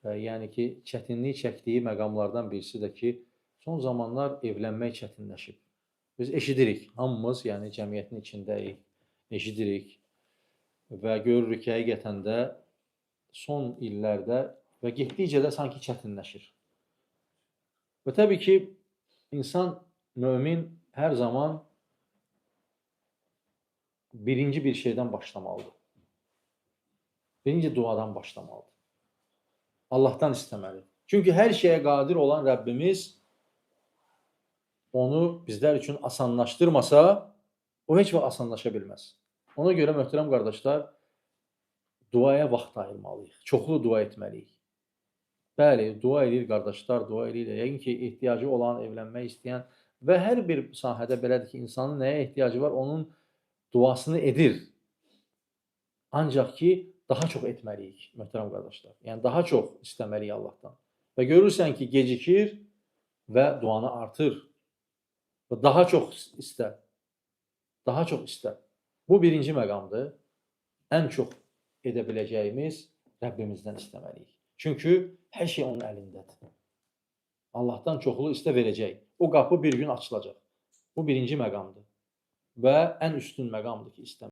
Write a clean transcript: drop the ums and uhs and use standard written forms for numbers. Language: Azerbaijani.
Yəni ki, çətinlik çəkdiyi məqamlardan birisi də ki, son zamanlar evlənmək çətinləşib. Biz eşidirik, hamımız, yəni cəmiyyətin içindəyik, eşidirik və görürük ki, həqiqətən də son illərdə və getdikcə də sanki çətinləşir. Və təbii ki, insan, mömin hər zaman birinci bir şeydən başlamalıdır. Birinci duadan başlamalıdır. Allahdan istəməlidir. Çünki hər şeyə qadir olan Rəbbimiz onu bizlər üçün asanlaşdırmasa, o heç vaxt asanlaşa bilməz. Ona görə möhtərəm qardaşlar, duaya vaxt ayırmalıyıq. Çoxlu dua etməliyik. Bəli, dua edir qardaşlar, dua edirlər. Yəqin ki, ehtiyacı olan, evlənmək istəyən və hər bir sahədə belədir ki, insanın nəyə ehtiyacı var, onun duasını edir. Ancaq ki, daha çox etməliyik, möhtərəm qardaşlar. Yəni daha çox istəməliyik Allahdan. Və görürsən ki, gecikir və duanı artır. Və daha çox istə. Daha çox istə. Bu birinci məqamdır. Ən çox edə biləcəyimiz Rəbbimizdən istəməliyik. Çünki hər şey onun əlindədir. Allahdan çoxlu istə, verəcək. O qapı bir gün açılacaq. Bu birinci məqamdır. Və ən üstün məqamdır ki, istəmək.